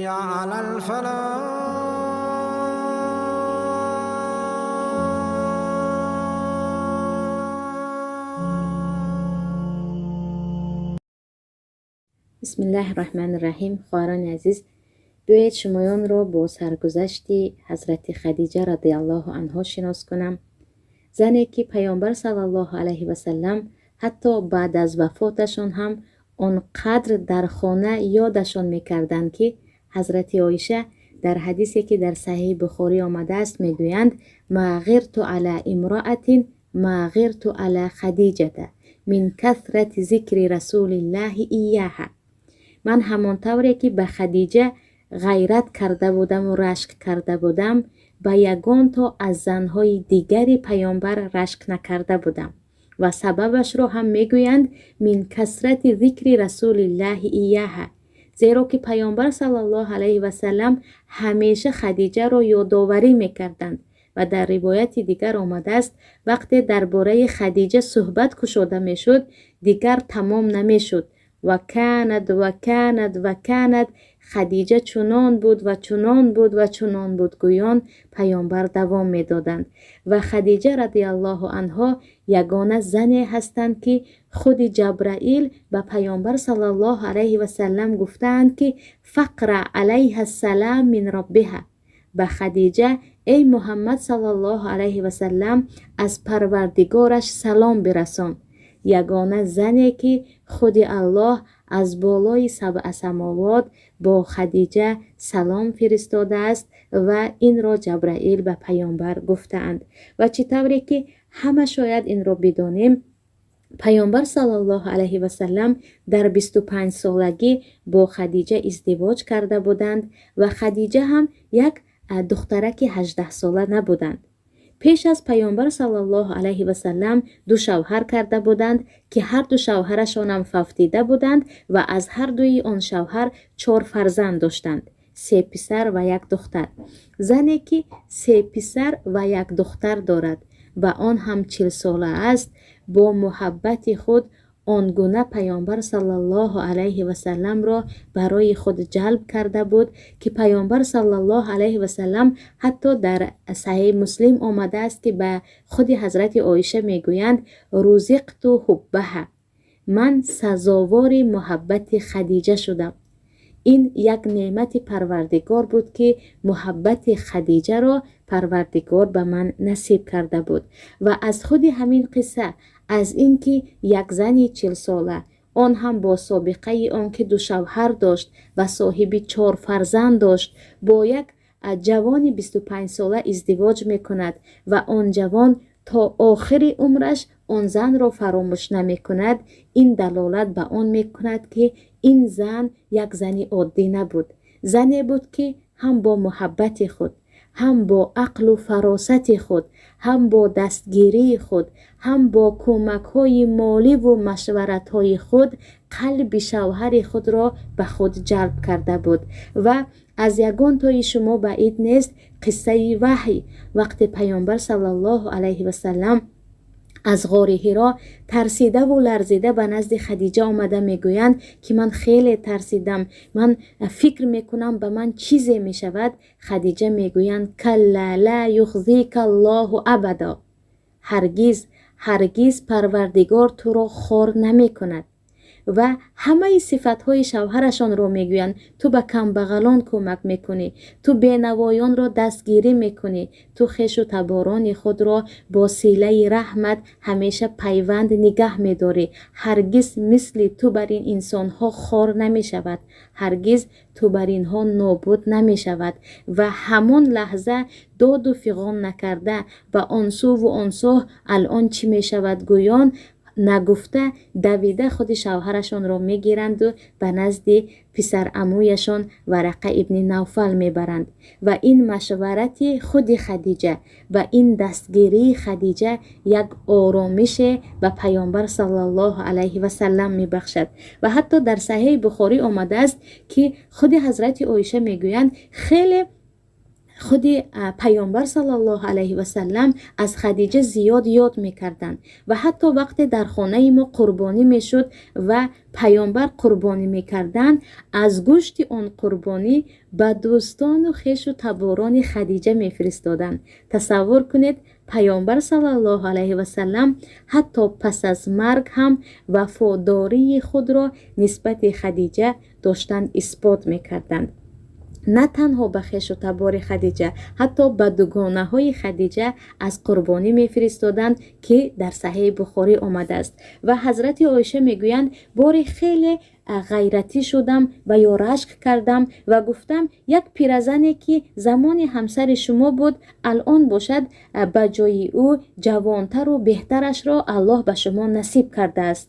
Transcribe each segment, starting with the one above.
على الفلاح. Бисмиллаҳи раҳмани раҳим. Хоҳарони азиз, биёед шумоёнро бо саргузашти ҳазрати Хадиҷа радиаллоҳу анҳо шинос кунам. Зане ки Паёмбар саллаллоҳу алайҳи васаллам ҳатто баъд аз вафоташон ҳам он қадр дар хона ёдашон мекарданд, ки ҳазрати Оиша дар ҳадисе, ки дар Саҳиҳи Бухорӣ омадааст, мегӯянд: «Ма ғирту ала имроатин ма ғирту ала Хадиҷата мин касрати зикри расулиллаҳи ияҳа». Ман ҳамон тавре ки ба Хадиҷа ғайрат карда будаму рашк карда будам, ба ягон то аз занҳои дигари Паёмбар рашк накарда будам. Ва сабабашро ҳам мегӯянд: мин касрати зикри расулиллаҳи ияҳа, зеро ки Паёмбар саллаллоҳу алайҳи васаллам ҳамеша Хадиҷаро ёдоварӣ мекарданд. Ва дар ривояти дигар омадааст, вақте дар бораи Хадиҷа суҳбат кушода мешуд, дигар тамом намешуд: ва канат, ва канат, ва канат, Хадиҷа чунон буд ва чунон буд ва чунон буд, гӯён Паёмбар давом медоданд. Ва Хадиҷа радиаллоҳу анҳо ягона зане ҳастанд, ки худи Ҷабраил ба Паёмбар саллаллоҳу алайҳи васаллам гуфтаанд, ки фақра алайҳа салам мин роббиҳа, ба Хадиҷа, эй Муҳаммад саллаллоҳу алайҳи васаллам, аз Парвардигораш салом бирасон. Ягона зане ки худи Аллоҳ аз болои сабъа самовот бо Хадиҷа салом фиристодааст ва инро Ҷабраил ба Паёмбар гуфтаанд. Ва чӣ тавре ки ҳама шояд инро бидонем, Паёмбар саллаллоҳу алайҳи васаллам дар 25-солагӣ бо Хадиҷа издивоҷ карда буданд ва Хадиҷа ҳам як духтараки 18-сола набуданд. Пеш аз Паёмбар саллаллоҳу алайҳи васаллам ду шавҳар карда буданд, ки ҳар ду шавҳарашонам фавтида буданд ва аз ҳар дуи он шавҳар чор фарзанд доштанд: се писар ва як духтар. Зане ки се писар ва як духтар дорад ва он ҳам 40-сола аст, бо муҳаббати худ он гуна Паёмбар саллаллоҳу алайҳи васалламро барои худ ҷалб карда буд, ки Паёмбар саллаллоҳу алайҳи васаллам, ҳатто дар Саҳиҳи Муслим омадааст, ки ба худи ҳазрати Оиша мегӯянд: рузиқту ҳуббаҳа, ман сазовори муҳаббати Хадиҷа шудам. Ин як неъмати Парвардигор буд, ки муҳаббати Хадиҷаро Парвардигор ба ман насиб карда буд. Ва аз худи ҳамин қисса, аз ин ки як зани 40-сола, он ҳам бо собиқаи он ки ду шавҳар дошт ва соҳиби чор фарзанд дошт, бо як ҷавони 25-сола издивоҷ мекунад ва он ҷавон то охири умраш он занро фаромӯш намекунад, ин далолат ба он мекунад, ки ин зан як зани оддӣ набуд. Зане буд, ки ҳам бо муҳаббати худ, ҳам бо ақлу фаросати худ, ҳам бо дастгирии худ, ҳам бо кӯмакҳои моливу машваратҳои худ қалби шавҳари худро ба худ ҷалб карда буд. Ва аз ягон тои шумо баъид нест қиссаи ваҳй, вақте Паёмбар саллаллоҳу алайҳи васаллам аз ғори Ҳиро тарсидаву ларзида ба назди Хадиҷа омада мегӯянд, ки ман хеле тарсидам, ман фикр мекунам, ба ман чизе мешавад. Хадиҷа мегӯянд: калла ла юхзика аллоҳу абадо, ҳаргиз, ҳаргиз Парвардигор туро хор намекунад. Ва ҳамаи сифатҳои шавҳарашонро мегӯянд: ту ба камбағалон кӯмак мекунӣ, ту бенавоёнро дастгирӣ мекунӣ, ту хешу таборони худро бо силаи раҳмат ҳамеша пайванд нигаҳ медорӣ, ҳаргиз мисли ту бар ин инсонҳо хор намешавад, ҳаргиз ту бар инҳо нобуд намешавад. Ва ҳамон лаҳза доду фиғон накарда, ба он суву он соҳ алон чӣ мешавад гӯён нагуфта, давида худи шавҳарашонро мегиранду ба назди писарамӯяшон Варақа ибни Навфал мебаранд. Ва ин машварати худи Хадиҷа ва ин дастгирии Хадиҷа як оромише ба Паёмбар саллаллоҳу алайҳи васаллам мебахшад. Ва ҳатто дар Саҳиҳи Бухорӣ омадааст, ки худи ҳазрати Оиша мегӯянд, хеле Худи Паёмбар саллаллоҳу алайҳи васаллам аз Хадиҷа зиёд ёд мекарданд ва ҳатто вақте дар хонаи мо қурбонӣ мешуд ва Паёмбар қурбонӣ мекарданд, аз гӯшти он қурбонӣ ба дӯстону хешу таборони Хадиҷа мефиристоданд. Тасаввур кунед, Паёмбар саллаллоҳу алайҳи васаллам ҳатто пас аз марг ҳам вафодории худро нисбати Хадиҷа доштанд, исбот мекарданд. На танҳо ба хешу табори Хадиҷа, ҳатто ба дугонаҳои Хадиҷа аз қурбонӣ мефиристоданд, ки дар Саҳеҳи Бухорӣ омадааст. Ва ҳазрати Оиша мегӯянд: боре хеле ғайратӣ шудам ва ё рашк кардам ва гуфтам: як пиразане, ки замони ҳамсари шумо буд, алон бошад, ба ҷои ӯ ҷавонтару беҳтарашро Аллоҳ ба шумо насиб кардааст.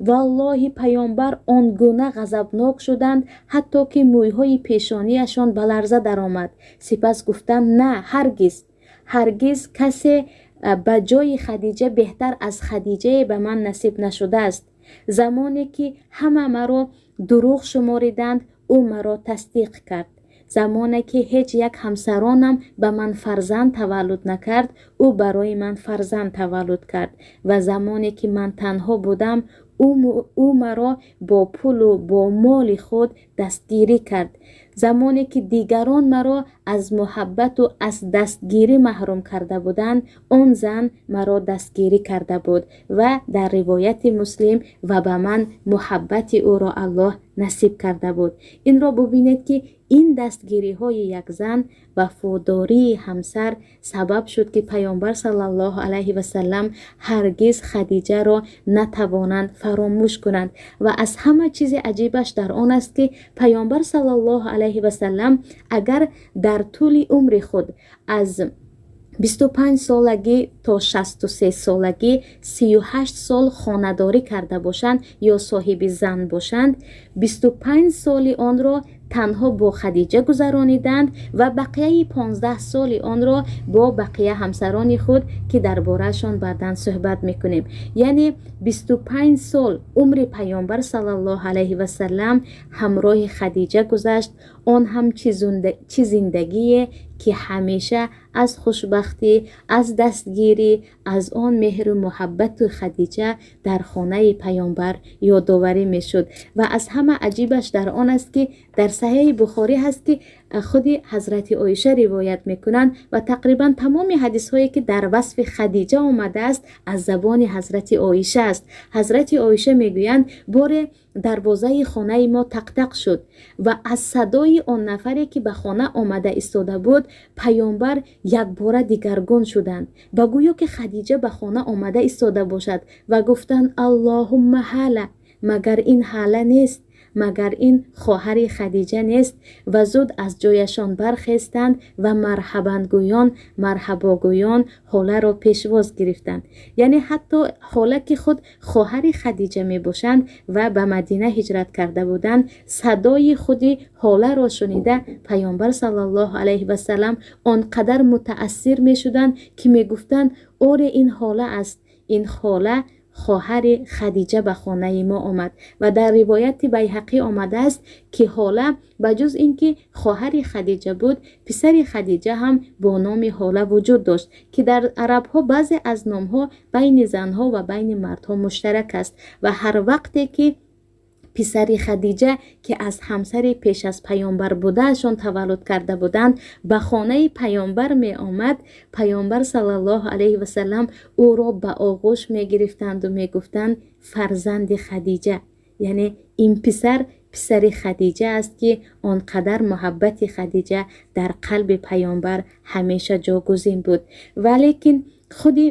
Валлоҳи, Паёмбар он гуна ғазабнок шуданд, ҳатто ки мӯйҳои пешониашон ба ларза даромад. Сипас гуфтанд: на, ҳаргиз, ҳаргиз касе ба ҷои Хадиҷа беҳтар аз Хадиҷае ба ман насиб нашудааст. Замоне ки ҳама маро дурӯғ шумориданд, ӯ маро тасдиқ кард. Замоне ки ҳеҷ як ҳамсаронам ба ман фарзанд таваллуд накард, ӯ барои ман фарзанд таваллуд кард. Ва замоне ки ман танҳо будам, ӯ маро бо пулу бо моли худ дастгирӣ кард. Замоне ки дигарон маро аз муҳаббату аз дастгирӣ маҳрум карда буданд, он зан маро дастгирӣ карда буд. Ва дар ривояти Муслим: ва ба ман муҳаббати ӯро Аллоҳ насиб карда буд. Инро бубинед, ки ин дастгириҳои як зан, вафодории ҳамсар сабаб шуд, ки Паёмбар саллаллоҳу алайҳи васаллам ҳаргиз Хадиҷаро натавонанд фаромӯш кунанд. Ва аз ҳама чизи аҷибаш дар он аст, ки Паёмбар саллаллоҳу алайҳи васаллам агар дар тӯли умри худ аз 25 солагӣ то 63 солагӣ 38 сол хонадорӣ карда бошанд ё соҳиби зан бошанд, 25 соли онро танҳо бо Хадиҷа гузарониданд ва бақияи 15 соли онро бо бақия ҳамсарони худ, ки дар бораашон баъдан суҳбат мекунем. Яъне 25 сол умри Паёмбар саллаллоҳу алайҳи васаллам ҳамроҳи Хадиҷа гузашт. Он ҳам чӣ зиндагие, ки ҳамеша аз хушбахтӣ, аз дастгирӣ, аз он меҳру муҳаббату Хадиҷа дар хонаи Паёмбар ёдоварӣ мешуд. Ва аз ҳама аҷибаш дар он аст, ки дар Саҳеҳи Бухорӣ ҳаст, ки худи ҳазрати Оиша ривоят мекунанд ва тақрибан тамоми ҳадисҳое, ки дар васфи Хадиҷа омадааст, аз забони ҳазрати Оиша аст. Ҳазрати Оиша мегӯянд: боре дарвозаи хонаи мо тақтақ шуд ва аз садои он нафаре, ки ба хона омада истода буд, Паёмбар якбора дигаргун шуданд ва гӯё ки Хадиҷа ба хона омада истода бошад ва гуфтанд: Аллоҳумма Ҳала, магар ин Ҳала нест? Магар ин хоҳари Хадиҷа нест? Ва зуд аз ҷояшон бархестанд ва марҳабангӯён, марҳабогӯён Ҳоларо пешвоз гирифтанд. Яъне ҳатто Ҳола, ки худ хоҳари Хадиҷа мебошанд ва ба Мадина ҳиҷрат карда буданд, садои худи Ҳоларо шунида, Паёмбар саллаллоҳу алайҳи васаллам он қадар мутаассир мешуданд, ки мегуфтанд: оре, ин Ҳола аст, ин Ҳола хоҳари Хадиҷа ба хонаи мо омад. Ва дар ривояти Байҳақӣ омадааст, ки Ҳола ба ҷуз ин ки хоҳари Хадиҷа буд, писари Хадиҷа ҳам бо номи Ҳола вуҷуд дошт, ки дар арабҳо баъзе аз номҳо байни занҳо ва байни мардҳо муштарак аст. Ва ҳар вақте ки писари Хадиҷа, ки аз ҳамсари пеш аз Паёмбар будаашон таваллуд карда буданд, ба хонаи Паёмбар меомад, Паёмбар саллаллоҳу алайҳи васаллам ӯро ба оғӯш мегирифтанду мегуфтанд: фарзанди Хадиҷа. Яъне ин писар писари Хадиҷа аст, ки он қадар муҳаббати Хадиҷа дар қалби Паёмбар ҳамеша ҷойгузин буд. Валекин худи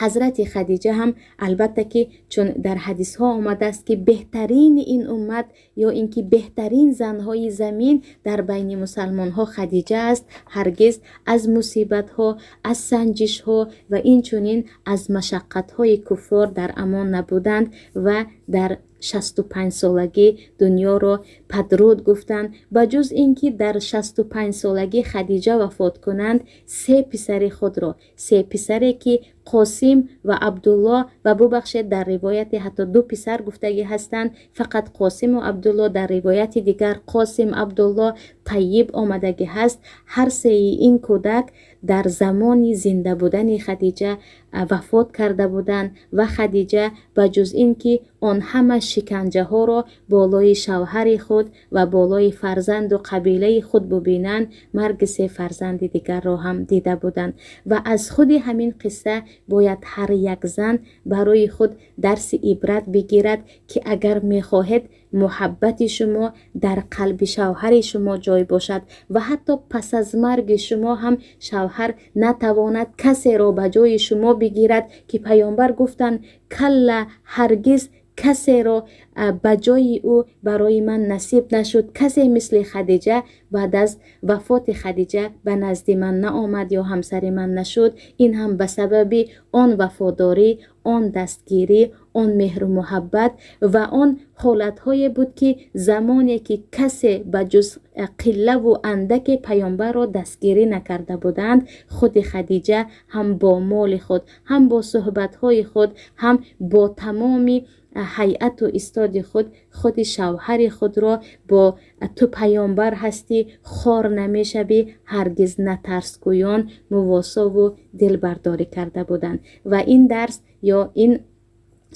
ҳазрати Хадиҷа ҳам, албатта ки, чун дар ҳадисҳо омадааст, ки беҳтарини ин уммат ё ин ки беҳтарин занҳои замин дар байни мусалмонҳо Хадиҷа аст, ҳаргиз аз мусибатҳо, аз санҷишҳо ва инчунин аз машаққатҳои куффор дар амон набуданд ва дар 65 солагӣ дунёро падруд гуфтанд. Ба ҷуз ин ки дар 65 солагӣ Хадиҷа вафот кунанд, се писари худро, се писаре, ки Қосим ва Абдулло ва, бубахшед, дар ривояте ҳатто ду писар гуфтагӣ ҳастанд, фақат Қосиму Абдулло, дар ривояти дигар Қосим, Абдулло, Тайиб омадагӣ ҳаст. Ҳар сеи ин кӯдак дар замони зинда будани Хадиҷа вафот карда буданд ва Хадиҷа ба ҷуз ин ки он ҳама шиканҷаҳоро болои шавҳари худ ва болои фарзанду қабилаи худ бубинанд, марги се фарзанди дигарро ҳам дида буданд. Ва аз худи ҳамин қисса бояд ҳар як зан барои худ дарси ибрат бигирад, ки агар мехоҳед муҳаббати шумо дар қалби шавҳари шумо ҷой бошад ва ҳатто пас аз марги шумо ҳам шавҳар натавонад касеро ба ҷои шумо бигирад, ки Паёмбар гуфтанд: «Калла, ҳаргиз касеро ба ҷои ӯ барои ман насиб нашуд, касе мисли Хадиҷа баъд аз вафоти Хадиҷа ба назди ман наомад ё ҳамсари ман нашуд». Ин ҳам ба сабаби он вафодорӣ, он дастгирӣ, он меҳру муҳаббат ва он ҳолатҳое буд, ки замоне ки касе ба ҷуз қиллаву андаке Паёмбарро дастгирӣ накарда буданд, худи Хадиҷа ҳам бо моли худ, ҳам бо суҳбатҳои худ, ҳам бо тамоми ҳайату истоди худ худи шавҳари худро бо «Ту паёмбар ҳастӣ, хор намешавӣ, ҳаргиз натарсгӯён» мувосову дилбардорӣ карда буданд. Ва ин дарс ё ин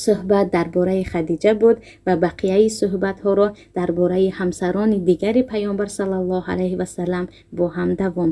суҳбат дар бораи Хадиҷа буд ва бақияи суҳбатҳоро дар бораи ҳамсарони дигари Паёмбар саллаллоҳу алайҳи васалам бо ҳам давом